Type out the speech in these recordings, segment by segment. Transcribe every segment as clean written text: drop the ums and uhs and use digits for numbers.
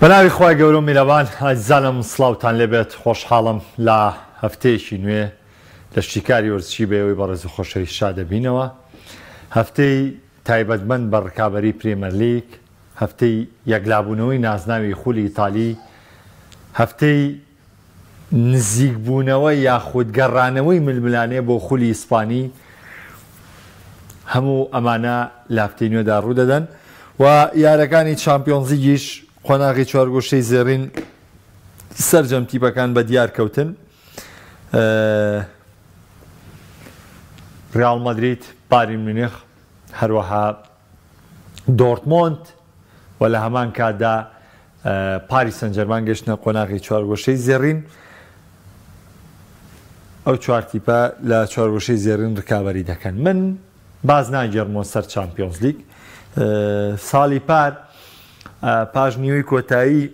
بەناوی خوای گەورە و میرەبان ئازیزانم سڵاوتان لێبێت خۆشحاڵم لە هەفتەیەکی نوێ لە شیکاری وەرزشی بە ئێوەی بەڕێز و خۆشەویست شادەبینەوە هەفتەی تایبەتمەند بە ڕکابەری پرێمەرلیگ هەفتەی یەکلابوونەوەی نازناوی خولی ئیتالی هەفتەی نزیکبوونەوە یاخود گەڕانەوەی ململانێ بۆ خولی ئیسپانی، هەموو ئەمانە لە هەفتەی نوێدا ڕوودەدەن و یارەکانی چامپیۆنزلیگیش قۆناغی چوارگۆشەی زێڕین سەرجەم تیپەکان بە دیار کەوتن. ریاڵ مەدرید، بایرن میونخ، هەروەها دۆرتمۆند و لە هەمان کاتدا پاریس سانجێرمان گەشتنە قۆناغی چوارگۆشەی زێڕین. ئەو چوار تیپە لە چوارگۆشەی زێڕین رکابەری دەکەن. من باز ناگێڕمەوە سەر چامپیۆنزلیگ. ساڵی پار پاش نیوەی کۆتایی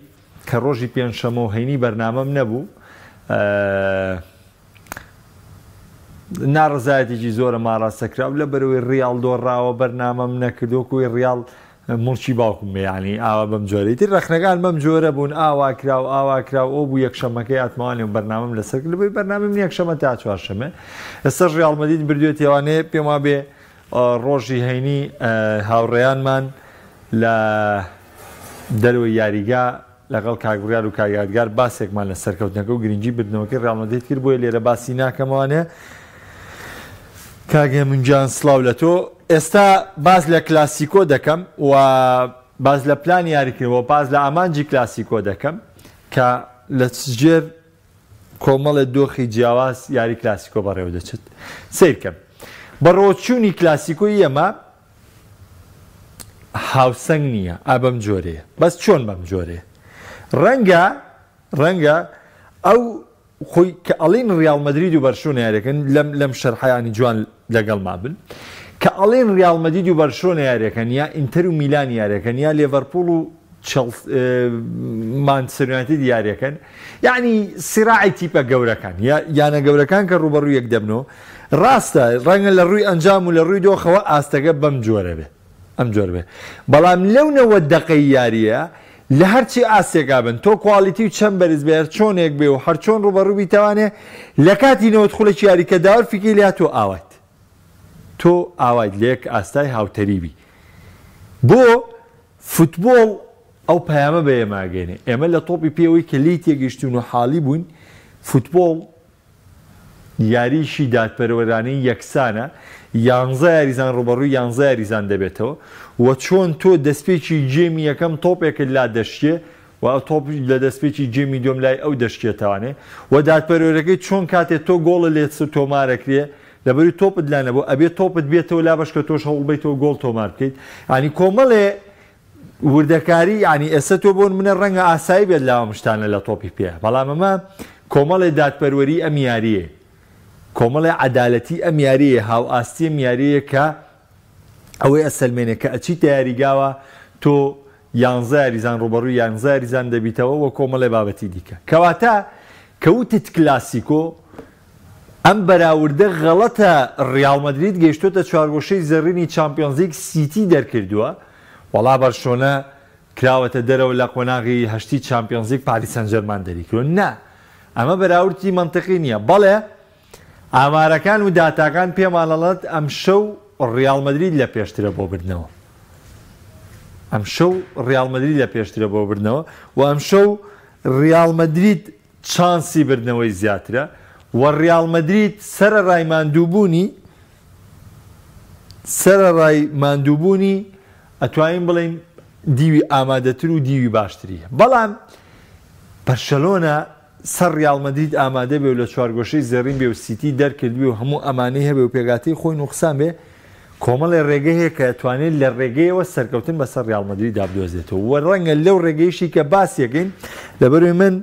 کە ڕۆژی پێنجشەمە و هەینی بەرنامەم نەبوو، ناڕەزایەتێکی زۆرم ئاراستە کرا و لەبەرئەوەی ڕیاڵ دۆڕاوە بەرنامەم نەکرد وەکو ئەوەی ڕیاڵ موڵکی باوکم بێ یانی ئاوا بەم جۆرە ئیتر ڕەخنەکان بەم جۆرە بوون ئاوا کرا و ئاوا کرا و ئەو بوو یەکشەممەکەی هاتمەوانێ و بەرنامەم لەسەر کرد لەبەرئەوەی بەرنامەی من یەکشەممە تا چوارشەممە ئێستاش ڕیاڵ مەدرید بردوێتیەوانێ پێم وابێ ڕۆژی هەینی هاوڕێیانمان لە دەرەوەی یاریگا لەگەڵ کاک بڕیار و کاک یادگار باسێکمان لە سەرکەوتنەکە و گرنگی بردنەوەکەی ڕیاڵ مەدرید کرد بۆیە لێرە باسی ناکەمەوانێ کاک هێمن گیان سڵاو لە تۆ ئێستا باس لە کلاسیکۆ دەکەم و باس لە پلانی یاریکردن و باس لە ئامانجی کلاسیکۆ دەکەم کە لە ژێر کۆمەڵێ دۆخی جیاواز یاری کلاسیکۆ بەڕێوە دەچێت سەیرکەن بەڕێوەچوونی کلاسیکۆی ئێمە هاوسەنگ نییە ئا بەم جۆرەیە بەس چۆن بەم جۆرەیە ڕەنگە ڕەنگە ئەو خۆی کە ئەڵین ڕیاڵ مەدرید و بەرشۆنە یاریەکەن لەم لەم شەرحیانی جوان لەگەڵما بن کە ئەڵین ڕیاڵ مەدرید و بەرشۆنە یاریەکەن یا ئینتەر و میلان یاریەکەن یا لێڤەرپوڵ و مانچستەر یونایتد یاریەکەن یعنی سیراعی تیپە گەورەکان یا یانە گەورەکان کە ڕوبەڕوو یەک دەبنەوە ڕاستە ڕەنگە لە ڕووی ئەنجام و لە ڕووی دۆخەوە ئاستەکە بەم جۆرە بێ ئەم جۆر بێ بەڵام لەو 90 دەقەی یاریە لە هەرچی ئاستێکا بن تۆ quality و چەند بەرز بێ هەر چۆنێک بێ و هەرچۆن ڕوبەڕوو بیتەوانێ لە کاتی 90 خولەکی یاری کە داوەر فیکەی لیا تۆ ئاوایت تۆ ئاوایت لە یەک ئاستای هاوتەریبی بۆ فوتبۆڵ ئەو پەیامە بە ئێمە ئەگەینێ ئێمە لە تۆپی پێ ئەوەی کە لێی تێگەیشتوون و حاڵی بووین فوتبۆڵ یاریی دادپەروەرانەی یەکسانە یانزە یاریزان ڕووبەڕووی یانزە یاریزان دەبێتەوە و چۆن تۆ دەستپێکی گێمی یەکەم تۆپێکت لا دەشکێ و ئەو تۆپ لە دەستپێکی گێمی دووەم لای ئەو دەشکێتەوانێ و دادپەروەرەکەی چۆن کاتێ تۆ گۆڵە لێ تۆمارەکرێ لەبەری تۆپت لا نەبوو ئەبێ تۆپت بێتەوە لا بەشکە تۆش هەوڵ بەیتەوە گۆڵ تۆمار بکەیت یانی کۆمەڵێ وردەکاری یانی ئێستا تۆ بۆ منە ڕەنگە ئاسایی بێت لاوەم شتانە لە تۆپی پێ بەڵام ئەمە کۆمەڵێ دادپەروەری ئەم یارییە کۆمەڵێ عەدالەتی ئەم یارییە هاوئاستی ئەم یارییە کە ئەوەی ئەسەلمێنێ کە ئەچیتە یاریگاوە تۆ یانزە یاریزان ڕووبەڕووی یانزە یاریزان دەبیتەوە و کۆمەڵێ بابەتی دیکە کەواتە کە وتت کلاسیکۆ ئەم بەراوردە غەڵەتە ڕیاڵ مەدرید گەیشتۆتە چوارگۆشەی زێڕینی چامپیۆنزلیگ سیتی دەرکردووە وەڵا بەرشۆنە کراوەتە دەرەوە لە قۆناغی هەشتی چامپیۆنزلیگ پاریس سانجێرمان دەریکردووە نا ئەمە بەراوردی مەنتقی نییە بەڵێ ئامارەکان و داتاکان پێمان ئەڵێت ئەمشەو ڕیاڵ مەدرید لە پێشترە بۆ بردنەوە ئەمشەو ڕیاڵ مەدرید لە پێشترە بۆ بردنەوە و ئەمشەو ڕیاڵ مەدرید چانسی بردنەوەی زیاترە و ڕیاڵ مەدرید سەرەڕای ماندووبوونی سەرەڕای ماندووبوونی ئەتوانین بڵێین دیوی ئامادەتر و دیوی باشتری هەیە بەڵام بەرشەلۆنە سەر ڕیاڵ مەدرید ئامادە بێ و لە چوارگۆشەی زێڕین بێ و سیتی دەرکردبێ و هەموو ئەمانەی هەبێ و پێکهاتەی خۆی نوقسان بێ کۆمەڵێ ڕێگە هەیە کە ئەتوانێت لە ڕێگەیەوە سەرکەوتن بەسەر ڕیاڵ مەدریدا بدۆزێتەوە و ڕەنگە لەو ڕێگەیشی کە باسیەکەین لەبەروی من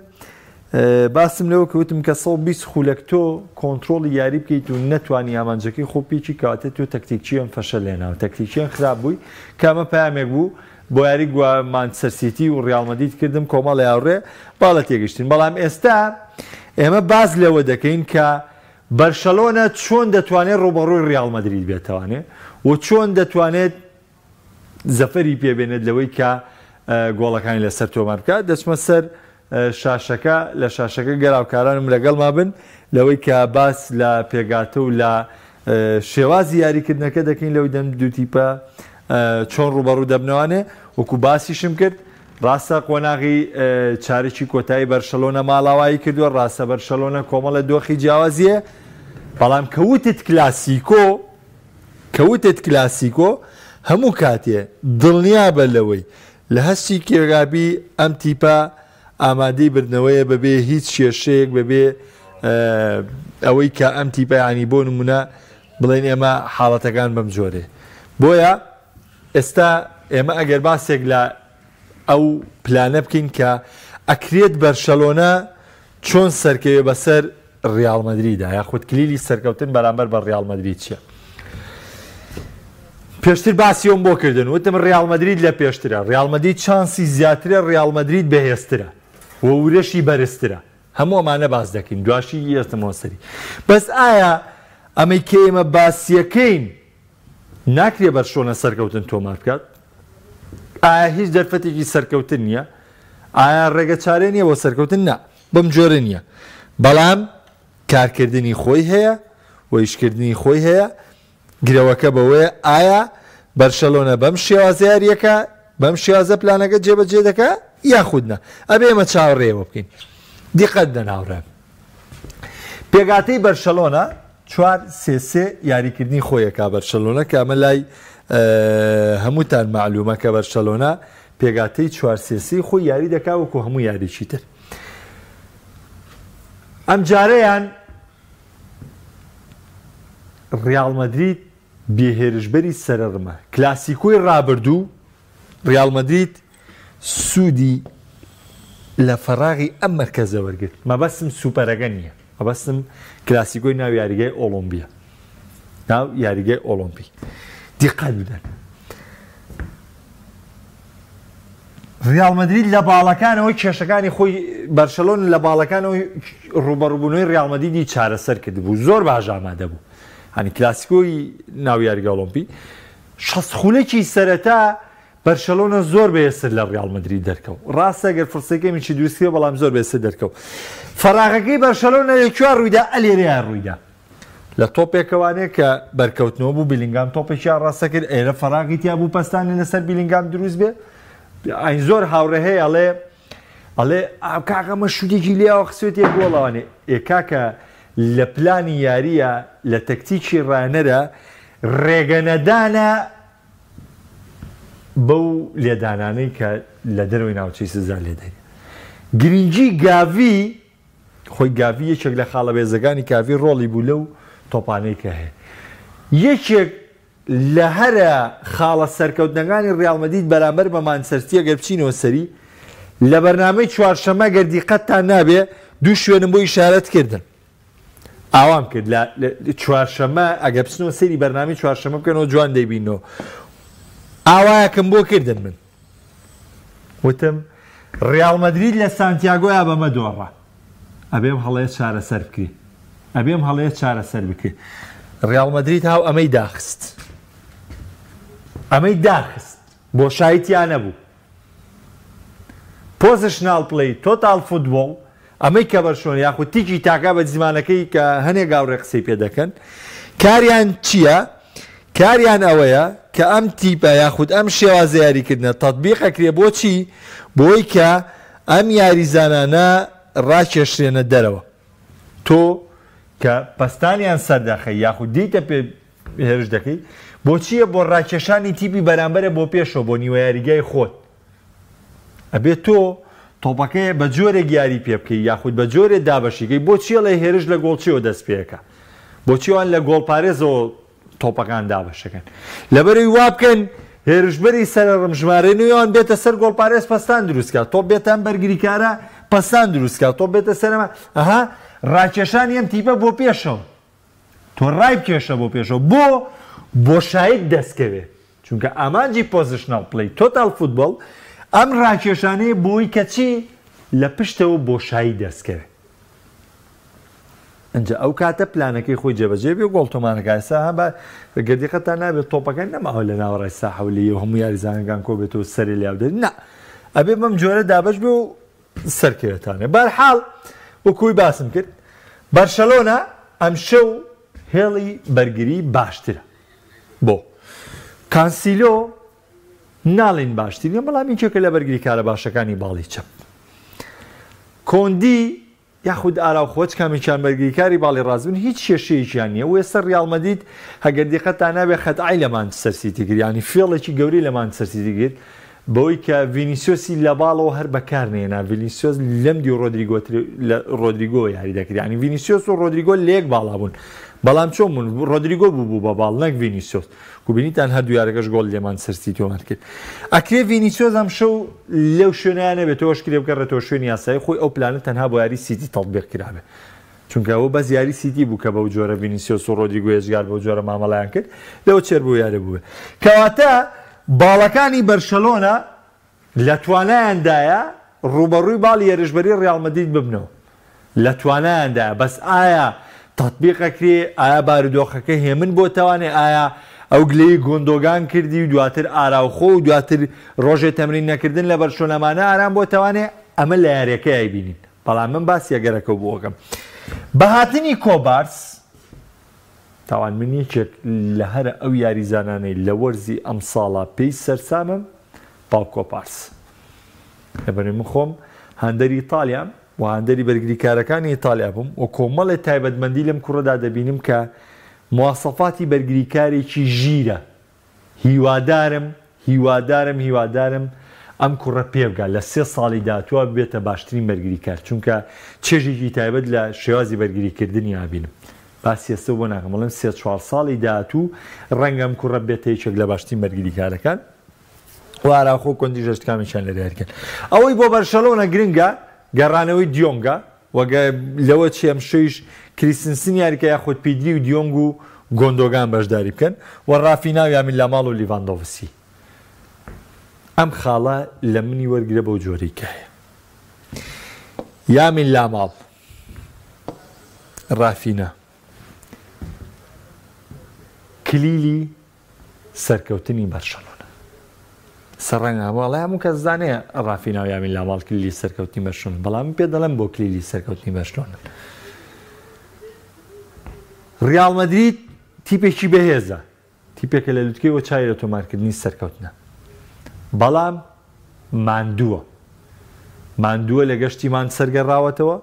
باسم لەوە کە وتم کە 120 خولەک تۆ کۆنترۆڵی یاری بکەیت و نەتوانی ئامانجەکەی خۆ پێکی کەواتە تۆ تەکتیکچیان فەشەل هێناوە تەکتیکیان خراپ بووی کە ئەمە پەیامێک بوو بۆ یاری گوا مانچستەر سیتی و ڕیاڵ مەدرید کردم کۆمەڵی هاوڕێ باڵە تێگەشتین بەڵام ئێستا ئێمە باس لەوە دەکەین کە بەرشەلۆنە چۆن دەتوانێت ڕووبەڕووی ڕیاڵ مەدرید بێتەوانێ و چۆن دەتوانێت زەفەری پێ بێنێت لەوەی کە گۆڵەکانی لەسەر تۆمار بکات. دەچمە سەر شاشەکە، لە شاشەکە گەراوکارانم لەگەڵما بن لەوەی کە باس لە پێگاتە و لە شێوازی یاریکردنەکە دەکەین لەوەی دەم دوو تیپە چۆن ڕووبەڕوو دەبنەوانێ. وەکو باسیشم کرد ڕاستە قۆناغی چارەکی کۆتایی بەرشەلۆنە ماڵاوایی کردووە، ڕاستە بەرشەلۆنە کۆمەڵە دۆخی جیاوازیە، بەڵام کە وتت کلاسیکۆ، کە وتت کلاسیکۆ هەموو کاتێ دڵنیابە لەوەی لە هەستی کێگابی ئەم تیپە ئامادەی بردنەوەیە بەبێ هیچ کێشەیەک، بەبێ ئەوەی کە ئەم تیپە ینی بۆ نمونە بڵێن ئێمە حاڵەتەکان بەم جۆرێ. بۆیە ئێستا ئێمە ئەگەر باسێک لە ئەو پلانە بکەین کە ئەکرێت بەرشەلۆنە چۆن سەرکەوێ بەسەر ڕیاڵ مەدریدا یاخود کلیلی سەرکەوتن بەرامبەر بە ڕیاڵ مەدرید چییە؟ پێشتر باسی ئەوم بۆ کردن وتم ڕیاڵ مەدرید لە پێشترە، ڕیاڵ مەدرید چانسی زیاترە، ڕیاڵ مەدرید بەهێزترە و ورەشی بەرزترە، هەموو ئەمانە باس دەکەین دواشی ئێستمەوە سەری. بەس ئایا ئەمەی کە ئێمە باسیەکەین ناکرێ بەرشۆنە سەرکەوتن تۆمار بکات؟ ئایا هیچ دەرفەتێکی سەرکەوتن نییە؟ ئایا ڕێگە چارێ نییە بۆ سەرکەوتن؟ نا، بەم جۆرە نییە، بەڵام کارکردنی خۆی هەیە و ئیشکردنی خۆی هەیە. گرەوەکە بەوەیە ئایا بەرشەلۆنە بەم شێوازە یارییەکە، بەم شێوازە پلانەکە جێبەجێ دەکا یاخود نا. ئەبێ ئێمە چاوەڕێیەوە بکەین. دیقەت بدەن هاوڕێیان. پێکهاتەی بەرشەلۆنە 4-3-3 یاریکردنی خۆی ئەکا بەرشەلۆنە، کە ئەمە لای هەمووتان مەعلومە کە بەرشەلۆنە پێکهاتەی 4-3-3 خۆی یاری دەکا وەکو هەموو یاریی تر. ئەمجارەیان ڕیاڵ مەدرید بێ هێرشبەری سەرەڕمە. کلاسیکۆی ڕابردوو ڕیاڵ مەدرید سوودی لە فەراغی ئەم مەرکەزە وەرگرت، مەبەستم سوپەرەکە نییە، مەبەستم کلاسیکۆی ناو یاریگای ئۆڵۆمبیە، ناو یاریگای ئۆڵۆمپی. دیقەت بدەن، ڕیاڵ مەدرید لە باڵەکانەوە کێشەکانی خۆی، بەرشەلۆنە لە باڵەکانەوەی ڕووبەڕووبوونەوەی ڕیاڵ مەدریدی چارەسەر کردبوو، زۆر باش ئامادە بوو. هەنی کلاسیکۆی ناو یاریگا ئۆڵۆمپی 60 خولەکی سەرەتا بەرشەلۆنە زۆر بەهێزتر لە ڕیاڵ مەدرید دەرکەوت. ڕاستە گەر فرسەکەمیشی دروست کرد بەڵام زۆر بەهێزتر دەرکەوت. فەراغەکەی بەرشەلۆنە لە کوێ ڕوویدا؟ ئەلێرەیە ڕوویدا. لە تۆپێکەوانێ کە بەرکەوتنەوە بوو بیلینگام تۆپێکی ئاڕاستە کرد، ئێرە فەراغی تیا بوو پەستانی لەسەر بیلینگام دروست بێ. ئەین زۆر هاوڕێ هەیە ئەڵێ ئەڵێ کاکە ئەمە شوتێکی لێیاوە خسوێتیە گۆڵەوانێ. ئێ کاکە لە پلانی یاریە لە تەکتیکی ڕانەرە ڕێگە نەدانە بەو لێدانانەی کە لە دەرەوەی ناوچەی سزا لێدەری. گرنگی گاڤی خۆی گاڤی یەکێک لە خاڵە بێزەکانی کاڤی ڕۆڵی بوو لەو تۆپانەی کە هەیە. یەکێک لە هەرە خاڵە سەرکەوتنەکانی ڕیاڵ مەدرید بەرامبەر بە مانچستەر سیتی ئەگەر بچینەوە سەری لە بەرنامەی چوارشەممە گەر دیقەتتان نابێ دوو شوێنم بۆ ئیشارەت کردن ئاوام کرد لە چوارشەممە ئەگەر بچنەوە سەیری بەرنامەی چوارشەممە بکەنەوە جوان دەیبینەوە ئاوایەکم بۆ کردن من وتم ڕیاڵ مەدرید لە سانتیاگۆیا بەمە دۆڕا ئەبێ ئەم هەڵەیە چارەسەر بکرێ ئەبێ ئەم هەڵەیە چارەسەر بکرێ ڕیاڵ مەدرید هاو ئەمەی داخست ئەمەی داخست بۆشایی تیا نەبوو positional play total football ئەمەی کە بەرشۆن یاخود تیکی تاکا بە زمانەکەی کە هەنێک گاوڕێ قسەی پێ دەکەن کاریان چییە؟ کاریان ئەوەیە کە ئەم تیپە یاخود ئەم شێوازە یاریکردنە تەتبیق ئەکرێ بۆچی؟ بۆی کە ئەم یاریزانانە ڕاکێشرێنە دەرەوە تۆ کە پەستانیان سەردەخەی یاخود دێیتە پێ هێرش دەکەی بۆچیە بۆ ڕاکێشانی تیپی بەرامبەرە بۆ پێشەوە بۆ نیوە یاریگای خۆت ئەبێ تۆ تۆپەکەی بە جۆرێک یاری پێ بکەی یاخود بە جۆرێ دابەشیکەی بۆچی ئەڵێ هێرش لە گۆڵچیەوە دەست پێکە بۆچی ئەوان لە گۆڵپارێزەوە تۆپەکان دابەشەکەن لەبەرەوەی وا بکەن هێرشبەری سەرەڕم ژمارەی نوێوان بێتە سەر گۆڵپارێز پەستان دروستکە تۆپ بێتە ئەم بەرگریکارە پەستان دروستکە تۆپ بێتە سەرەمە ئەها ڕاکێشانی ئەم تیپە بۆ پێشەوە تۆ ڕای بکێشە بۆ پێشەوە بۆ بۆشایت دەستکەوێ چونکە ئامانجی positional play total football ئەم ڕاکێشانەیە بۆی کە چی لە پشتەوە بۆشایی دەستکەوێ ئەنجا ئەو کاتە پلانەکەی خۆی جێبەجێ بێ گۆڵ تۆمارەکە ئێستا ها بە گەر دیقەتان نابێت تۆپەکە نەماوە لە ناوەڕای ساحە و لێی و هەموو یاریزانەکان کۆ بێتەوە سەرێ لێ بدەن نا ئەبێ بەم جۆرە دابەش بێ و سەرکەوێتانێ. بەرحاڵ وەکوی باسم کرد بەرشەلۆنە ئەمشەو هێڵی بەرگری باشترە بۆ کانسیلۆ ناڵێین باشترینە بەڵام یەکێکە لە بەرگریکارە باشەکانی باڵی چەپ. کۆندی یاخود ئاراوخۆ هیچ کامێکیان بەرگریکاری باڵی ڕاست بن هیچ کێشەیەکیان نییە و ئێستا ڕیاڵ مەدرید ئەگەر دیقەتتان نابێ خەتای لە مانچستەر سیتی کرد یانی فێڵێکی گەورەی لە مانچستەر سیتی کرد بەوەی کە ڤینیسیۆسی لە باڵەوە هەر بەکار نێنا ڤینیسیۆس لەم دیو ڕۆدریگۆ لە ڕۆدریگۆ یاری دەکرد یانی ڤینیسیۆس و ڕۆدریگۆ لە یەک باڵا بوون بەڵام چۆن بوون ڕۆدریگۆ بوو بوو بە باڵ نەک ڤینیسیۆس کو بینیتان هەردوو یارەکەش گۆڵی لە مانچستەر سیتی تۆمار کرد. ئەکرێ ڤینیسیۆس ئەمشەو لەو شوێنەیا نەبێت تۆش کرێ بگەڕێتەوە شوێنی یاسایی خۆی ئەو پلانە تەنها بۆ یاری سیتی تەتبیق کرابێ چونکە ئەوە بەس یاری سیتی بوو کە بەو جۆرە ڤینیسیۆس و ڕۆدریگۆ ئێجگار بەو جۆرە مامەڵەیان کرد لەوە چێر بۆ یاری بووێ کەواتە باڵەکانی بەرشەلۆنە لە توانایاندایە ڕووبەڕووی باڵی هێرشبەری ڕیاڵ مەدرید ببنەوە، لە توانایاندایە، بەس ئایا تەتبیق ئەکرێ، ئایا بارودۆخەکە هێمن بۆتەوانێ، ئایا ئەو گلەیی گۆندۆگان کردی و دواتر ئاراوخۆ و دواتر ڕۆژێ تەمرین نەکردن لە بەرشلۆنە ئەمانە ئارام بۆتەوانێ، ئەمە لە یاریەکەیا ئەیبینین، بەڵام من باسی ئەگەرەکەو بۆ ئەکەم بە هاتنی کۆبارس. تاوان من یەکێک لە هەرە ئەو یاریزانانەی لە وەرزی ئەمساڵا پێی سەرسامم پاو کۆپارس لەبەرئەوەی من خۆم هاندەری ئیتالیام و هاندەری بەرگریکارەکانی ئیتالیا بووم و کۆمەڵێ تایبەتمەندی لەم کوڕەدا دەبینم کە مواسەفاتی بەرگریکارێکی ژیرە هیوادارم هیوادارم هیوادارم ئەم کوڕە پێبگات لە سێ ساڵی داهاتووە ببێتە باشترین بەرگریکار چونکە چێژێکی تایبەت لە شێوازی بەرگریکردنی ئابینم باسی ئێستە بۆ ناکەم بەڵێم سێ چوار ساڵی داهاتوو ڕەنگە ئەم کوڕە بێتە یەکێک لە باشترین بەرگریکارەکان و ئاراخۆ کۆندی ژەشت کامێکیان لە یاریکەن ئەوەی بۆ بەرشەلۆنە گرنگە گەڕانەوەی دیۆنگە وەگە لەوە چی ئەمشەویش کریستنسن یاریکە یاخود پیدری و دیۆنگ و گۆندۆگان بەشداری بکەن و ڕافینا و یامین لاماڵ و لیڤاندۆڤسی. ئەم خاڵە لە منی وەرگرە بەو جۆرەی کە هەیە. یامین لاماڵ، ڕافینا کلیلی سەرکەوتنی بەرشەلۆنە. سەر ڕەنگە هەموو ئەڵێ هەموو کەس زانێ ڕافینا و یامین لاماڵ کلیلی سەرکەوتنی بەرشلۆنە، بەڵام من پێت دەڵێم بۆ کلیلی سەرکەوتنی بەرشلۆنەن. ڕیاڵ مەدرید تیپێکی بەهێزە، تیپێکە لە لوتکەیەوە چاوی لە تۆمارکردنی سەرکەوتنە، بەڵام ماندووە. ماندووە لە گەشتی مانچسەر گەڕاوەتەوە،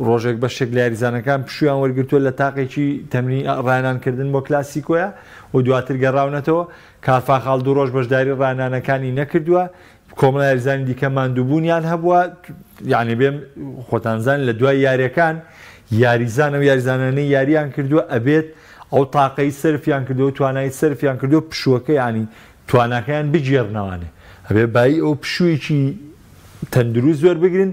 ڕۆژێک بەشێک لە یاریزانەکان پشوویان وەرگرتووە لە تاقێکی تەمرین ڕاهێنانکردن بۆ کلاسیکۆیە و دواتر گەڕاونەتەوە، کارفاخال دوو ڕۆژ بەشداری ڕاهێنانەکانی نەکردووە، کۆمەڵە یاریزانی دیکە ماندووبوونیان هەبووە، یعنی بێم خۆتان زان لە دوای یاریەکان یاریزان ئەو یاریزانانەی یاریان کردووە ئەبێت ئەو تاقەی سەرفیان کردووە توانای سەرفیان کردووە پشووەکە یعنی تواناکەیان بگێڕنەوانێ ئەبێ بایی ئەو پشوویەکی تەندروست وەربگرن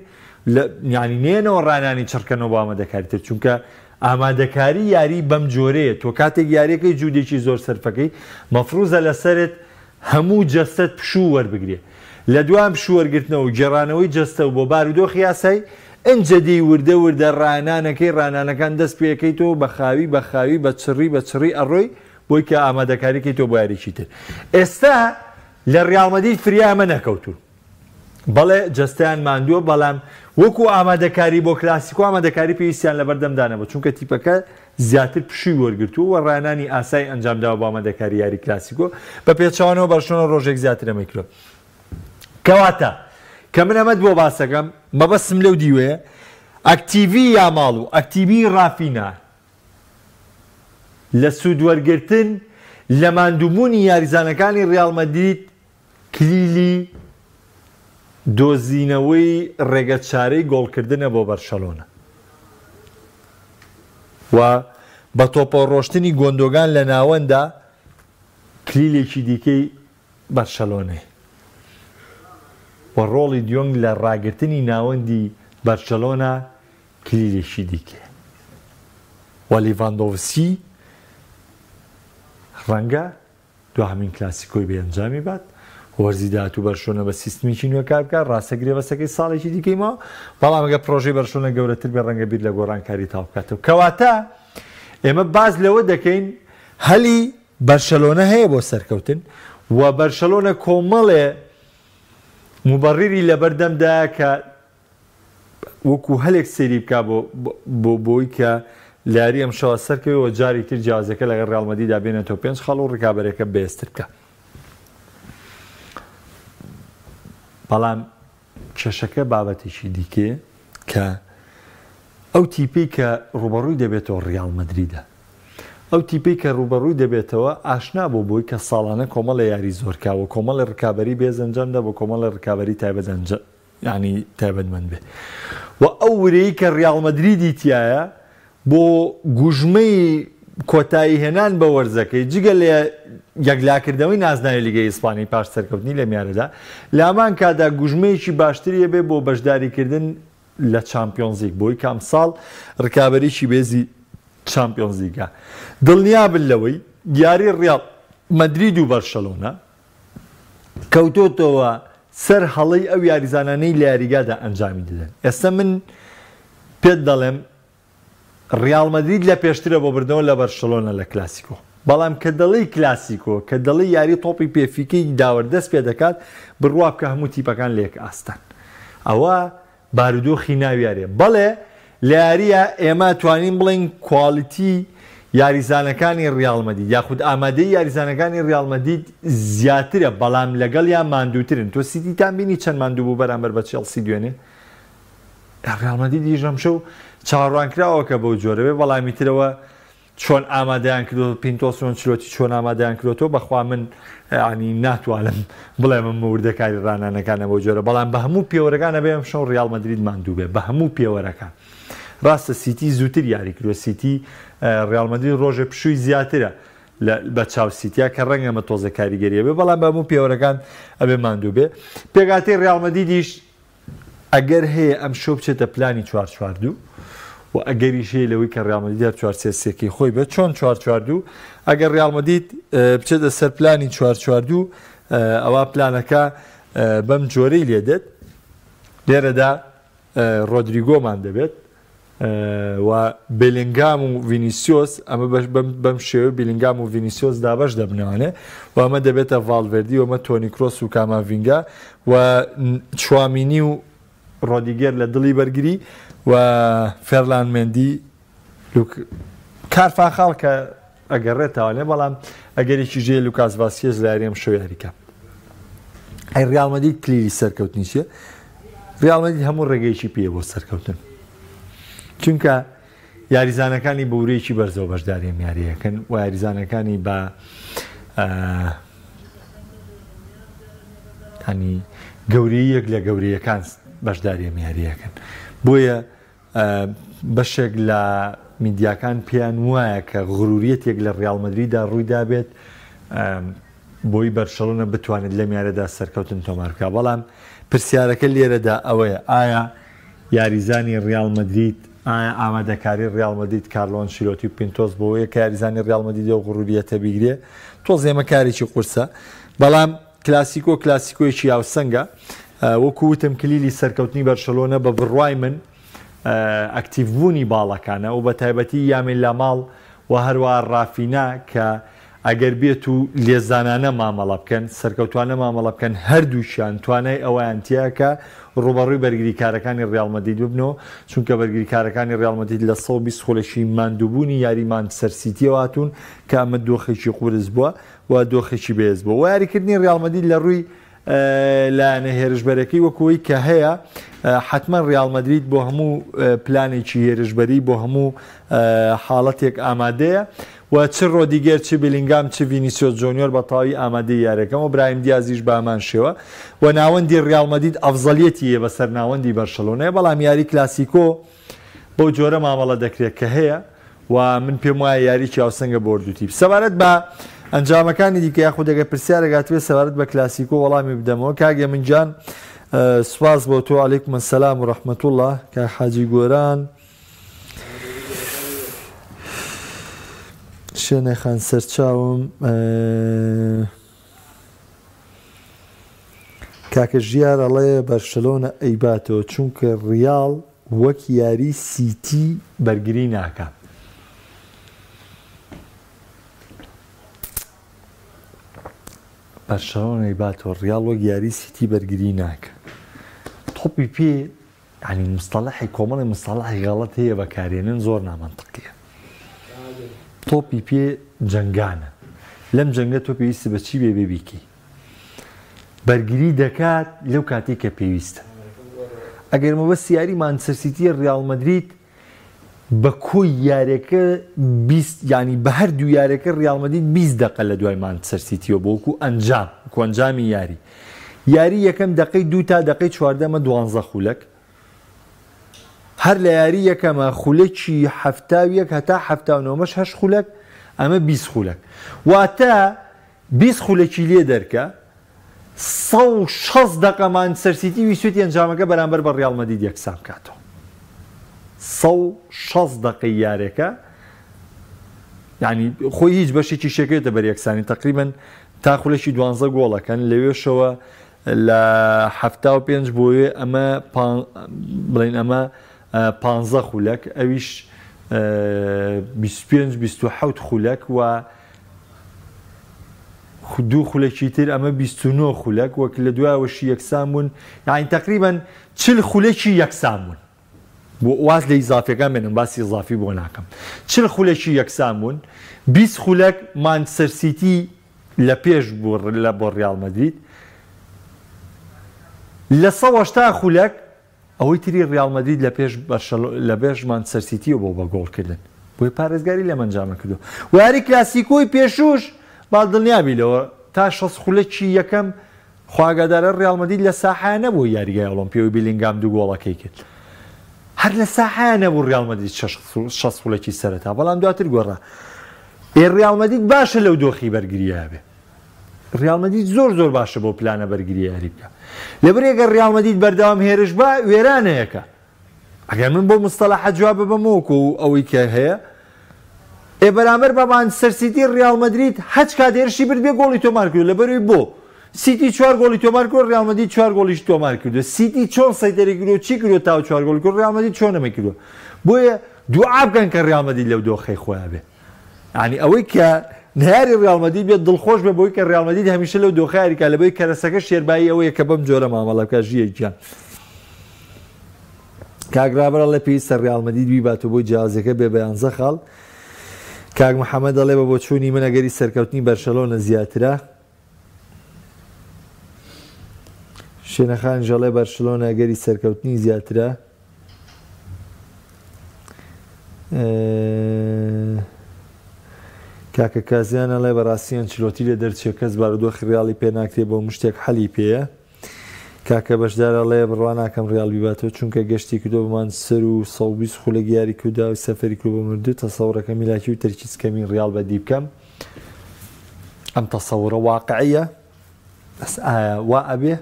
لە یانی نێنەوە ڕانانی چڕکەنەوە بۆ ئامادەکاری تر چونکە ئامادەکاری یاری بەم جۆرەیە تۆ کاتێک یاریەکەی جودێکی زۆر سەرفەکەی مەفروزە لەسەرت هەموو جەستەت پشوو وەربگرێ لە دوام پشوو وەرگرتنەوە و گێڕانەوەی جەستە و بۆ بارودۆخی یاسای ئنجە دێی وردە وردە ڕانانەکەی ڕانانەکان دەست پێکەیتەوە بە خاوی بە خاوی بە چڕی بە چڕی ئەڕۆی بۆی کە ئامادەکاری کەیتەوە بۆ یاریی تر. ئێستا لە ریاڵ مەدرید فریا ئەمە نەکەوتوون. بەڵێ جەستەیان ماندووە، بەڵام وەکو ئامادەکاری بۆ کلاسیکۆ ئامادەکاری پێویستیان لەبەردەمدا نەبوو، چونکە تیپەکە زیاتر پشووی وەرگرتووە و رانانی ئاسایی ئەنجامداوە بۆ ئامادەکاری یاری کلاسیکۆ، بە پێچەوانەوە بەرشلۆنە رۆژێک زیاتر ئەمەی کردووە. کەواتە کە من ئەمەت بۆ باسەکەم مەبەستم لەو دیوەیە ئەکتیڤی یاماڵ و ئەکتیڤی رافینا لە سوودوەرگرتن لە ماندووبوونی یاریزانەکانی ریال مەدرید کلیلی دۆزینەوەی رێگەچارەی گۆڵکردنە بۆ بەرشەلۆنە و بە تۆپەوە رۆشتنی گۆندۆگان لە ناوەندا کلیلێکی دیکەی بەرشەلۆنەیە و رۆڵی دیۆنگ لە راگرتنی ناوەندی بەرشەلۆنە کلیلێکی دیکەیە و لیڤاندۆڤسکی ڕەنگە دواهەمین کلاسیکۆی بێ ئەنجامی بات، وەرزی داهاتوو بەرشلۆنە بە سیستمێکی نوێ کار بکات، ڕاستە گرێبەستەکەی ساڵێکی دیکەی ماوە، بەڵام ئەگەر پڕۆژەی بەرشلۆنە گەورەتر بێت ڕەنگە بیر لە گۆڕانکاری تاو بکاتەوە. کەواتە ئێمە باس لەوە دەکەین هەلی بەرشەلۆنە هەیە بۆ سەرکەوتن و بەرشەلۆنە کۆمەڵێ. موبەڕیری لەبەردەمدایە کە وەکو هەلێک سەیری بکا بۆ بۆ بۆی کە لە یاری ئەمشەوە سەرکەوێ و جارێکی تر جیاوازیەکە لەگەڵ ریاڵ مەدریدا بێنێتەوە پێنج خاڵ و رکابەرەکە بەهێزتر بکا. بەڵام کێشەکە بابەتێکی دیکەیە کە ئەو تیپەی کە ڕووبەڕووی دەبێتەوە ڕیاڵ مەدریدە. ئەو تیپەی کە ڕووبەڕووی دەبێتەوە ئاشنا بوو بۆی کە ساڵانە کۆمەڵێ یاری زۆرکا و کۆمەڵێ ڕکابەری بێز ئەنجامدا بۆ کۆمەڵێ ڕکابەری تایبەت ئەنجا یانی تایبەتمەند بێ و ئەو ورەی کە ڕیاڵ مەدریدی تیایە بۆ گوژمەی کۆتایی هێنان بە وەرزەکەی، جگە لە یەکلاکردنەوەی نازناوی لیگەی ئیسپانی پاش سەرکەوتنی لەم یاریەدا، لە هەمان کاتدا گوژمەیەکی باشتری هەبێ بۆ بەشداریکردن لە چامپیۆنزلیگ، بۆی کە ئەمساڵ رکابەریی بەهێزی چامپیۆنزلیگە. دڵنیابن لەوەی یاری ریاڵ مەدرید و بەرشەلۆنە کەوتۆتەوە سەر هەڵەی ئەو یاریزانانەی لە یاریگادا ئەنجامی دەدەن. ئێستا من پێت دەڵێم ڕیاڵ مەدرید لە پێشترە بۆ بردنەوە لە بەرشلۆنە لە کلاسیکۆ، بەڵام کە دەڵێی کلاسیکۆ، کە دەڵێی یاری تۆپی پێ فیکەی داوەر دەست پێ دەکات، بڕوا بکە هەموو تیپەکان لە یەک ئاستان. ئەوە بارودۆخی ناو یاریە. بەڵێ لە یارییە ئێمە توانین بڵێین quality یاریزانەکانی ڕیاڵ مەدید یاخود ئامادەیی یاریزانەکانی ڕیاڵ مەدید زیاترە، بەڵام لەگەڵیان ماندووترن. تۆ سیتیتان بینی چەند ماندوو بوو بەرامبەر بە چێڵسی دوێنێ؟ ڕیاڵ مەدریدیش ئەمشەو چاوەڕوانکراوە کە بەو جۆرە بێ، بەڵام ئیترەوە چۆن ئامادەیان کردۆتەوە پینتۆس و ئەنچلۆتی چۆن ئامادەیان کردۆتەوە بەخوا من ینی ناتوانم بڵێم ئەم وردەکاری ڕانانەکانە بەو جۆرە، بەڵام بە هەموو پێوەرەکان ئەبێ ئەمشەو ڕیاڵ مەدرید ماندوو بێ بە هەموو پێوەرەکان. ڕاستە سیتی زووتر یاری کردووە، سیتی ڕیاڵ مەدرید ڕۆژێ پشووی زیاترە لە بە چاو سیتیا کە ڕەنگە ئەمە تۆزێ کاریگەری هەبێ، بەڵام بە هەموو پێوەرەکان ئەبێ ماندوو بێ. پێکهاتەی ڕیاڵ مەدریدیش ئەگەر هەیە ئەمشەو بچێتە پلانی 4-4-2 و ئەگەریش هەیە لەوەی کە ڕیاڵ مەدرید هەر 4-3-3 کەی خۆی بێت. چۆن 4-4-2؟ ئەگەر ڕیاڵ مەدرید بچێتە سەر پلانی 4-4-2 ئەوا پلانەکە بەم جۆرەی لێدێت. لێرەدا ڕۆدریگۆمان دەبێت و بێلینگام و ڤینیسیۆس، ئەمە بەم شێوەیە بیلینگام و ڤینیسیۆس دابەش دەبنەوانێ و ئەمە دەبێتە ڤاڵڤێردی و ئەمە تۆنی کرۆس و کاماڤینگا و چوامینی و ڕۆدیگێر لە دڵی بەرگری و فێرلان مێندی لوک کارفاخاڵ کە ئەگەڕێتەوانێ، بەڵام ئەگەرێکی ژێ لوکاس ڤاسکێز لە یاریەم شەو یاریکە. ئەی ڕیاڵ مەدرید کلیلی سەرکەوتنی چیە؟ ڕیاڵ مەدرید هەموو ڕێگەیەکی پێیە بۆ سەرکەوتن، چونکە یاریزانەکانی بە ورەیەکی بەرزەوە بەشداری ئەم یارییەکەن و یاریزانەکانی بە ینی گەورەیەک لە گەورەیەکان بەشداری ئەم یارییەکەن. بۆیە بەشێک لە میدیاکان پێیان وایە کە غروریەتێک لە ڕیاڵ مەدریدا ڕوویدابێت بۆی بەرشەلۆنە بتوانێت لەم یاریەدا سەرکەوتن تۆمار بکات، بەڵام پرسیارەکە لێرەدا ئەوەیە ئایا یاریزانی ڕیاڵ مەدرید ئایا ئامادەکاری ڕیاڵ مەدرید کارلۆ ئەنچیلۆتی و پینتۆس بۆیە کە یاریزانی ڕیاڵ مەدرید ئەو غروریەتە بیگرێ؟ تۆزێ ئەمە کارێکی قورسە، بەڵام کلاسیکۆ کلاسیکۆیەکی هاوسەنگە. وەکو وتم کلیلی سەرکەوتنی بەرشەلۆنە بە بڕوای من ئەکتیڤبوونی باڵەکانە و بە تایبەتی یامین لاماڵ و هەروەها ڕافینا کە ئەگەر بێت و لێزانانە مامەڵە بکەن، سەرکەوتوانە مامەڵە بکەن، هەردووکیان توانای ئەوەیان تیایە کە ڕووبەڕووی بەرگریکارەکانی ڕیاڵ مەدرید ببنەوە، چونکە بەرگریکارەکانی ڕیاڵ مەدرید لە 120 خولەکی ماندووبوونی یاری مانچستەر سیتیەوە هاتوون کە ئەمە دۆخێکی قورس بووە و دۆخێکی بەهێز بووە و یاریکردنی ڕیاڵ مەدرید لە ڕووی لایەنە هێرشبەرەکەی وەکو ئەوەی کە هەیە حەتمەن ڕیاڵ مەدرید بۆ هەموو پلانێکی هێرشبەری بۆ هەموو حاڵەتێک ئامادەیە و چ ڕۆدیگەر چ بیلینگام چ ڤینیسیۆس جۆنیۆر بە تەواوی ئامادەی یاریەکەن و برایم دیازیش بە هەمان شێوە و ناوەندی ڕیاڵ مەدرید ئەفزەلیەتی هەیە بەسەر ناوەندی بەرشەلۆنەیە بەڵام یاری کلاسیکۆ بەو جۆرە مامەڵە دەکرێت کە هەیە و من پێم وایە یاریی هاوسەنگە بۆ هەردوو تیپ. سەبارەت بە ئەنجامەکانی دیکە یاخود ئەگەر پرسیارێک هاتبێت سەبارەت بە کلاسیکۆ وەڵامی بدەمەوە. کاک هێمن گیان سوپاس بۆ تۆ. علیکم السلام و رحمة اللە. کاک حاجی گۆران شێنێ خان سەرچاوم. کاکە ژیار ئەڵێ بەرشەلۆنە ئەیباتەوە چونکە ڕیاڵ وەک یاری سیتی بەرگری ناکا. بەرشەلۆنە ئەیباتەوە ڕیاڵ وەک یاری سیتی بەرگری ناکا. تۆپی پێ یانی مستەڵەحی کۆمەڵی مستەڵەحی غەڵەت هەیە بەکارێنن زۆر نامەنتقیە. تۆپی پێ جەنگانە لەم جەنگە تۆ پێویستە بە چی بێ بێ بیکەی. بەرگری دەکات لەو کاتەی کە پێویستە. ئەگەر مەبەست یاری مانچستەر سیتیە ڕیاڵ مەدرید بە کۆی یارێکە 20 ینی بە هەر دوو یارێکە ڕیاڵ مەدرید 20 دقە لە دوای مانچستەر سیتیەوە بۆ وەکو ئەنجام وەکو ئەنجامی یاری یاری یەکەم دقەی دوو تا دقەی چواردەمە دوانزە خولەک هەر لە یاری یەکەمە خولەکی 71 هەتا 79 مەش هەشت خولەک ئەمە 20 خولەک واتە 20 خولەکی لێ دەرکە 160 دەقە مانچستەر سیتی ویستویەتی ئەنجامەکە بەرامبەر بە ڕیاڵ مەدرید یەکسان بکاتەوە. 160 دەقەی یارێکە یعنی خۆی هیچ بەشێکی شەکەوێتە بەر یەکسانی تقریبا تا خولەکی دوانزە گۆڵەکەن لەوێشەوە لە 75 بۆیە ئەمە بڵین ئەمە 15 خولەک ئەویش 25 27 خولەک و دوو خولەکی تر ئەمە 29 خولەک وەک لە دوایەوەشی یەکسان بوون یعنی تقریبا 40 خولەکی یەکسان بوون بۆ واز لە ئیزافیەکان بێنم باسی ئیزافی بۆ ناکەم 40 خولەکی یەکسان بوون 20 خولەک مانچستەر سیتی لە پێش بوو لە بۆ ڕیاڵ مەدرید لە 180 خولەک ئەوەی تری ڕیاڵ مەدرید لە پێش بەرشەلۆ لە پێش مانچستەر سیتیەوە بۆ بە گۆڵکردن بۆیە پارێزگاری لەم ئەنجامە کردووە و یاری کلاسیکۆی پێشووش با دڵنیابی لەوە تا 60 خولەکی یەکەم خوا ئاگادارە ڕیاڵ مەدرید لە ساحەیە نەبوو یاریگای ئۆڵۆمپیەوەی بیلینگام دوو گۆڵەکەی کرد هەر لە ساحەیە نەبوو ڕیاڵ مەدرید 60 خولەکی سەرەتا بەڵام دواتر گۆڕا ئێ ڕیاڵ مەدرید باشە لەو دۆخی بەرگریە بێ ڕیاڵ مەدرید زۆر زۆر باشە بۆ پلانە بەرگری یاری بکە لەبەر ئەگەر ڕیاڵ مەدرید بەردەوام هێرش با وێرانەیەکە ئەگەر من بۆ مستەلاحە جواب ببەمەوە کۆ ئەوەی کە هەیە ئێ بەرامبەر بە مانچستەر سیتی ڕیاڵ مەدرید هەچ کات هێرشی برد بێ گۆڵی تۆمار کردو لەبەروی بۆ سیتی چوار گۆڵی تۆمار کرد ڕیاڵ مەدرید چوار گۆڵیش تۆمار کردو سیتی چۆن سەیتەری کردو چی کردو تا چوار گۆڵی کرد ڕیاڵ مەدرید چۆن ئەمەی کردو بۆیە دوعا بکەن کە ڕیاڵ مەدرید لەو دۆخەی خۆیان بێ یانی ئەوەی کە نەیاری ڕیاڵ مەدرید بێت دڵخۆش بێ بۆی کە ڕیاڵ مەدرید هەمیشە لەو دۆخە یاریکا لەبەی کەرەسەکە شێربایی ئەوەیە کە بەم جۆرە مامەڵە بکات ژیە گیان کاک ڕابەر ئەڵێ پێویستە ڕیاڵ مەدرید بیبات و بۆی جیاوازیەکە بێ بە یانزە خاڵ کاک محەممەد دەڵێ بە بۆچوونی من ئەگەری سەرکەوتنی بەرشەلۆنە زیاترە شێنەخان ژەڵێ بەرشلۆنە ئەگەری سەرکەوتنی زیاترە کاکە کازیان ئەڵێ بەڕاستی ئەنچلۆتی لێ دەرچێ کەس بارودۆخی ڕیاڵی پێ ناکرێ بۆ مشتێک حەلی پێیە کاکە بەشدار ئەڵێ بڕوا ناکەم ڕیاڵ بیباتەوە چونکە گەشتی کردووە بە مانچستەر و 120 خولەک یاری کردووە و سەفەری کردووە بۆ مردوو تەسەوڕەکەم میلاکی و تەرکیز کەمی ڕیاڵ بەدی بکەم ئەم تەسەوڕە واقعیە بەس ئایا وا ئەبێ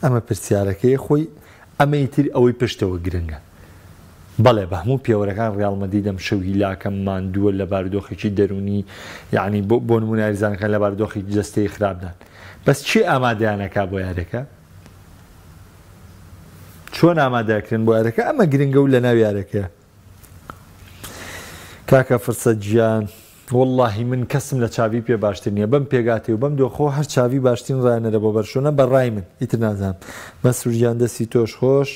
ئەمە پرسیارەکەی خۆی ئەمەی تر ئەوەی پشتەوە گرنگە بەڵێ بە هەموو پێوەرەکان ڕیاڵ مەدرید ئەم شەو هیلاکە ماندووە لە بارودۆخێکی دەروونی یعنی بۆ بۆ نموونە یاریزانەکان لە بارودۆخێکی جەستەیی خراپدان بەس کێ ئامادەیان ئەکا بۆ یاریەکە چۆن ئامادەکرێن بۆ یاریەکە ئەمە گرنگە و لەناو یاریەکەیە کاکە فرسەت گیان وەڵاهی من کەسم لە چاڤی پێ باشتر نییە بەم پێگاتێ و بەم دۆخەوە هەر چاڤی باشترین ڕایەنەرە بۆ بەرشۆنە بە ڕای من ئیتر نازانم مەسرور گیان دەستی تۆش خۆش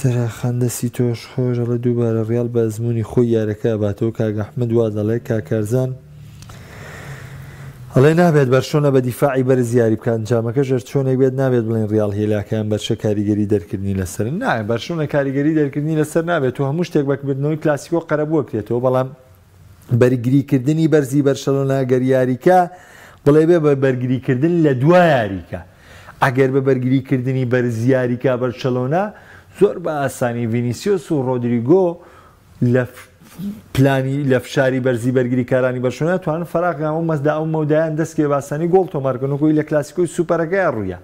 تەراخان دەستی تۆش خۆش ئەڵێ دووبارە ڕیاڵ بە ئەزموونی خۆی یارەکە ئەباتەوە کاک ئەحمەد وا دەڵێ کاک کارزان ئەڵێ نابێت بەرشۆنە بە دیفاعی بەرز یاری بکات ئەنجامەکەش هەر چۆنێک بێت نابێت بڵێن ڕیاڵ هێلاکەیان بەرشە کاریگەری دەرکردنی لەسەر نا بەرشۆنە کاریگەری دەرکردنی لەسەر نابێت و هەموو شتێک بە بردنەوەی کلاسیکۆ قەرەبوو کرێتەوە بەڵام بەرگریکردنی بەرزی بەرشەلۆنە گەر یاریکە بڵێ بێ بە بەرگریکردن لە دوا یاریکە ئەگەر بە بەرگریکردنی بەرز یاریکا بەرشەلۆنە زۆر بە ئاسانی ڤینیسیۆس و ڕۆدریگۆ لە پلانی لە فشاری بەرزی بەرگریکارانی بەرشلۆنە توانن فەراغیان ئەو مەزدا ئەو مەودایان دەستکەوێ بە ئاسانی گۆڵ تۆمارکەن وەکو لە کلاسیکۆی سوپەرەکەیا ڕوویا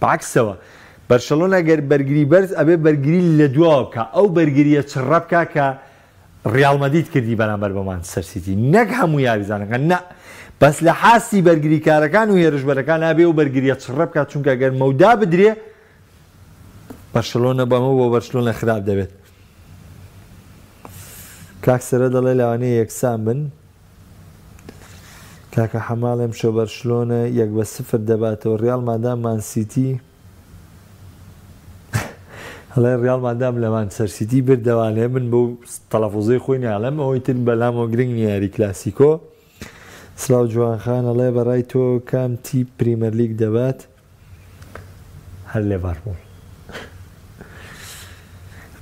بەعەکسەوە بەرشەلۆنە گەر بەرگری بەرز ئەبێ بەرگری لە دواوە بکا ئەو بەرگریە چڕە بکا کە ڕیاڵ مەدید کردی بەرامبەر بە مانچستەر سیتی نەک هەموو یاریزانەکان نا بەس لە حاستی بەرگریکارەکان و هێرشبەرەکان ئەبێ ئەو بەرگریە چڕە بکات چونکە گەر مەودا بدرێ بەرشلۆنە بەمە بۆ بەرشلۆنە خراپ دەبێت. کاک سەرە دەڵێ لەوانەیە یەکسان بن. کاکە حەماڵ ئەمشەو بەرشلۆنە 1-0 دەباتەوە ڕیاڵ مادام مان سیتی. ئەڵێ ڕیاڵ مادام لە مانچستەر سیتی بردەوانێ من بەو تەلەفوزەی خۆی ناڵێم ئەوەی تر بەلامەوە گرنگ نییە یاری کلاسیکۆ. سڵاو جوان خان ئەڵێ بەڕای تۆ کام تیپ پریمەرلیگ دەبات؟ هەر لێڤەرپوڵ.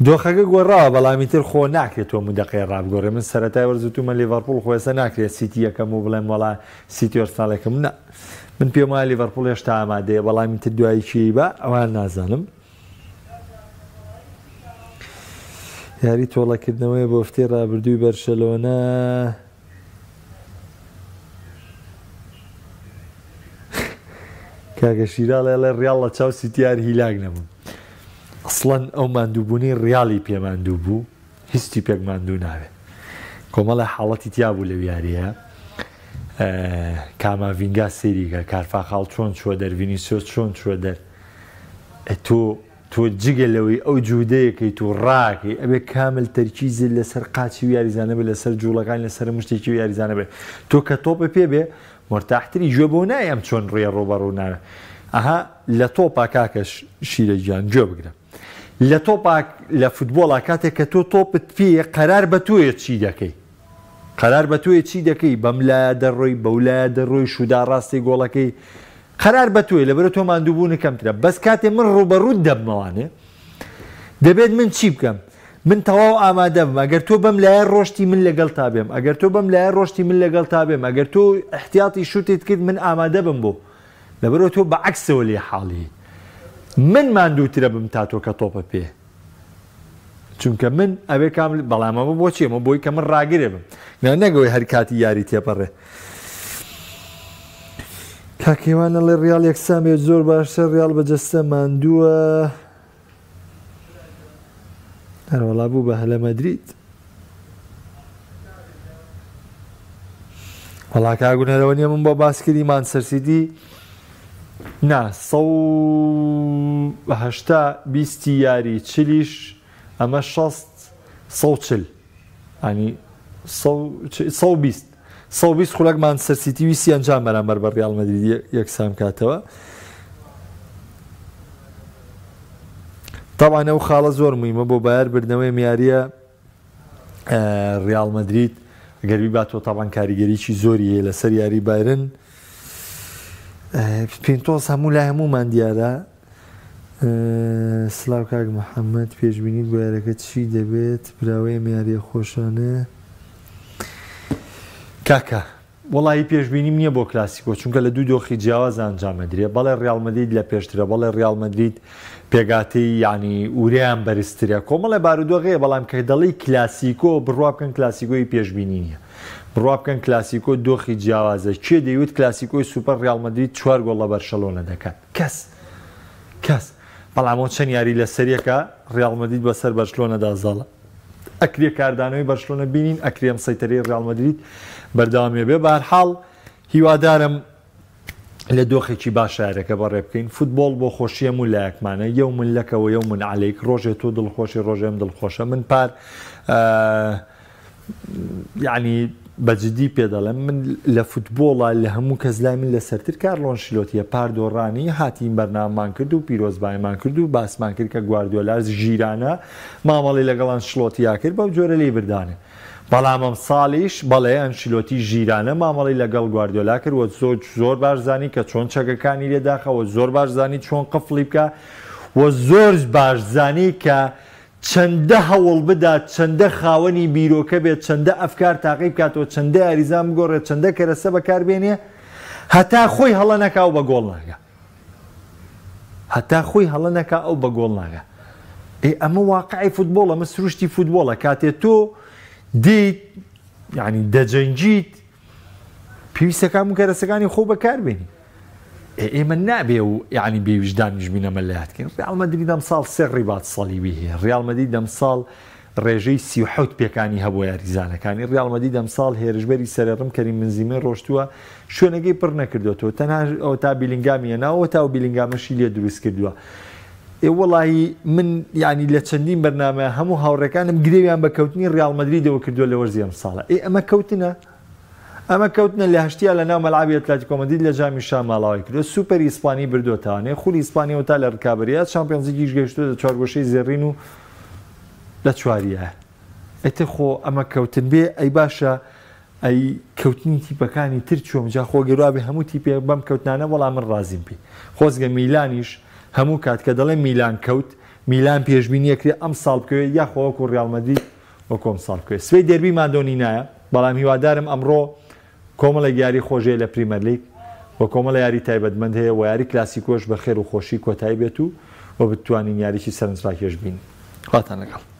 دۆخەکە گۆڕاوە بەڵام ئیتر خۆ ناکرێت تۆ مدەقەی ڕابگۆڕێ من سەرەتای وەرز وتومە لیڤەرپوڵ خۆ ئێستا ناکرێت سیتی یەکەم و بڵێم وەڵا سیتی ئەرسناڵ یەکەم نا من پێم وایە لیڤەرپوڵ هێشتا ئامادەیە بەڵام ئیتر دوایی کێی با ئەوان نازانم. یاری تۆڵەکردنەوەیە بۆ فتەی ڕابردووی بەرشەلۆنە. کاکە شیرا ئەڵێ ئەڵێ ڕیاڵ لە چاو سیتی هەر هیلاک نەبوون ئەسڵەن ئەو ماندووبوونەی ڕیاڵی پێ ماندوو بوو هیچ تیپێک ماندوو نابێ کۆمەڵە حاڵەتی تیا بوو لەو یاریە کاماڤینگا سەیریکە کارفاخاڵ چۆن چووە دەر ڤینیسیۆس چۆن چووە دەر تۆ تۆ جگە لەوەی ئەو جوودەیەکەیت و ڕاکەی ئەبێ کامل تەرکیزت لەسەر قاچی و یاریزانە بێ لەسەر جوڵەکانی لەسەر مشتێکی و یاریزانە بێ تۆ کە تۆپە پێ بێ مۆرتاحتری گوێ بۆ نای ئەم چۆن ڕێ ڕووبەڕوو ناوێ ئەها لە تۆپا کاکە شیرە گیان گوێ بگرە لە تۆپا لە فوتبۆڵا کاتێک کە تۆ تۆپت پێیە قەرار بە تۆیە چی دەکەی قەرار بە تۆیە چی دەکەی بەم لایە دەڕۆی بەو لایە دەڕۆی شودا ڕاستی گۆڵەکەی قەرار بە تۆیە لەبەرە تۆ ماندووبوونت کەمترە بەس کاتێ من ڕووبەڕووت دەبمەوانێ دەبێت من چی بکەم من تەواو ئامادە بم ئەگەر تۆ بەم لایە ڕۆشتی من لەگەڵ تا بێم ئەگەر تۆ بەم لایە ڕۆشتی من لەگەڵ تا بێم ئەگەر تۆ احتیاطی شوتت کرد من ئامادە بم بۆ لەبەرەوە تۆ بە عەکسەوە لێ حاڵی من ماندووترە بم تا تۆ کە تۆپە پێ چونکە من ئەوێ کام بەڵام ئەمە بۆچی ئەمە بۆی کە من ڕاگرێ بم نا نەگەوەی هەر کاتی یاری تێپەڕێ کاک هیوان ئەڵێ ڕیاڵ یەکسان بێت زۆر باشتر ڕیاڵ بە جەستە ماندووە هەروەڵا بوو بە هەلە مەدرید وەڵا کاک گونەرەوە نییە من بۆ باسکردی مانچستەر سیتی نا 180 بیستی یاری چلیش ئەمە 60 140 ینی 120 120 خولەک مانچستەر سیتی ویستی ئەنجام بەرامبەر بە ڕیال مەدرید یەکسان بکاتەوە. تاوان ئەو خاڵە زۆر مویمە بۆ بایەر بردنەوەی میاریە ڕیال مەدرید گەر بیباتەوە تاوان کاریگەریی زۆری هەیە لەسەر یاری بایرن پینتۆس هەموو لای هەموومان دیارە سلاو کاک محمد پێشبینیت بۆ یاریەکە چی دەبێت براوەی ئەم یاریە خۆشانە؟ کاکە وەڵایی پێشبینیم نییە بۆ کلاسیکۆ چونکە لە دوو دۆخی جیاواز ئەنجام ئەدرێ بەڵێ ڕیاڵ مەدرید لە پێشترە بەڵێ ڕیاڵ مەدرید پێگاتەی یعنی ورەیان بەرزترە کۆمەڵێ بارودۆخ هەیە بەڵام کە دەڵێی کلاسیکۆ بڕوا بکەن کلاسیکۆی پێشبینی نییە بڕوا بکەن کلاسیکۆ دۆخی جیاوازە کێ دەیوت کلاسیکۆی سوپەر ڕیاڵ مەدرید چوار گۆڵ لە بەرشەلۆنە دەکات کەس کەس بەڵام ئەو چەند یاری لەسەریەکە ڕیاڵ مەدرید بەسەر بەرشلۆنەدا زاڵە ئەکرێ کاردانەوەی بەرشلۆنە بینین ئەکرێ ئەم سەیتەرەی ڕیاڵ مەدرید بەردەوامی بێ بەهەرحاڵ هیوادارم لە دۆخێکی باش یاریەکە بەڕێ بکەین فوتبۆڵ بۆ خۆشی هەموو لایەکمانە یوم لک و یوم علیک ڕۆژێ تۆ دڵخۆشی ڕۆژێ ئەم دڵخۆشە من پار یعنی بە جدی پێ دەڵێم من لە فوتبۆڵە لە هەموو کەس لای من لەسەرتر کارلۆ ئەنشیلۆتیە پار دۆڕانی هاتین بەرنامەمان کرد و پیرۆزبایمان کرد و باسمان کرد کە گواردیۆلا ژیرانە مامەڵی لەگەڵ ئەنشلۆتیا کرد بەو جۆرە لێی بردانێ بەڵام ئەمساڵیش بەڵێ ئەنشیلۆتی ژیرانە مامەڵی لەگەڵ گواردیۆلا کرد و زۆر زۆر باش زانی کە چۆن چەکەکانی لێ داخا و زۆر باش زانی چۆن قفڵی بکا و زۆر باش زانی کە چەندە هەوڵ بدات، چەندە خاوەنی بیرۆکە بێت، چەندە ئەفکار تاقی بکاتەوە، چەندە یاریزان بگۆڕێت، چەندە کەرەسە بەکار بێنێ، هەتا خۆی هەڵە نەکا ئەو بە گۆڵ ناگا. هەتا خۆی هەڵە نەکا ئەو بە گۆڵ ناگا. ئێ ئەمە واقعی فوتبۆڵە، ئەمە سروشتی فوتبۆڵە. کاتێ تۆ دێیت یعنی دەجەنگیت، پێویستە کام و کەرەسەکانی خۆ بەکار بێنی. ئێ ئێمە نابێ و یعنی بێ ویژدانیش بین ئەمە لە یاد کەین. ڕیاڵ مەدرید ئەمساڵ سێ ڕیبات سەلیبی هەیە. ڕیاڵ مەدرید ئەمساڵ ڕێژەی 37 پێکانی هەبووە یاریزانەکانی. ڕیاڵ مەدرید ئەمساڵ هێرشبەری سەرەڕم کەریم بنزیمەی ڕۆشتووە، شوێنەکەی پڕ نەکردۆتەوە. تەنها ئەوەتا بیلینگامی هێناوە، ئەوەتا ئەو بیلینگامەشی لێ دروست کردووە. ئێ وەڵاهی من یعنی لە چەندین بەرنامە هەموو هاوڕێکانم گرێویان بە کەوتنی ڕیاڵ مەدریدەوە کردووە لە وەرزی ئەمساڵە. ئێ ئەمە کەوتنە؟ ئەمە کەوتنە لە هەشتیا لە ناو مەلعەبی ئەتلەتیکۆ مەدرید لە جامی شا ماڵاوای کردووە، سوپەری ئیسپانی بردووەتەوانێ، خولی ئیسپانیەوە تا لە رکابەریە، چامپیۆنزلیگیش گەیشتووەتە چوارگۆشەی زێڕین و لە چواریایە. ئیتر خۆ ئەمە کەوتن بێ، ئەی باشە ئەی کەوتنی تیپەکانی تر چۆن؟ جا خۆ گەر وابێ هەموو تیپێک بەم کەوتنانە وەڵا من ڕازیم پێی. خۆزگە میلانیش هەموو کات کە دەڵێن میلان کەوت، میلان پێشبینی ئەکرێ ئەمساڵ بکەوێ یاخوا وەکو ڕیاڵ مەدرید وەکو ئەمساڵ بکەوێت. سبەی دێربی مادۆنینایە، بەڵام هیوادارم ئەمڕۆ کۆمەڵێک یاری خۆش هەیە لە پریمەرلیگ و کۆمەڵە یاری تایبەتمەند هەیە و یاری کلاسیکۆش بە خێر و خۆشی کۆتایی بێت و و بتوانین یاریی سەرنجڕاکێش بینین. خواتان لەگەڵ.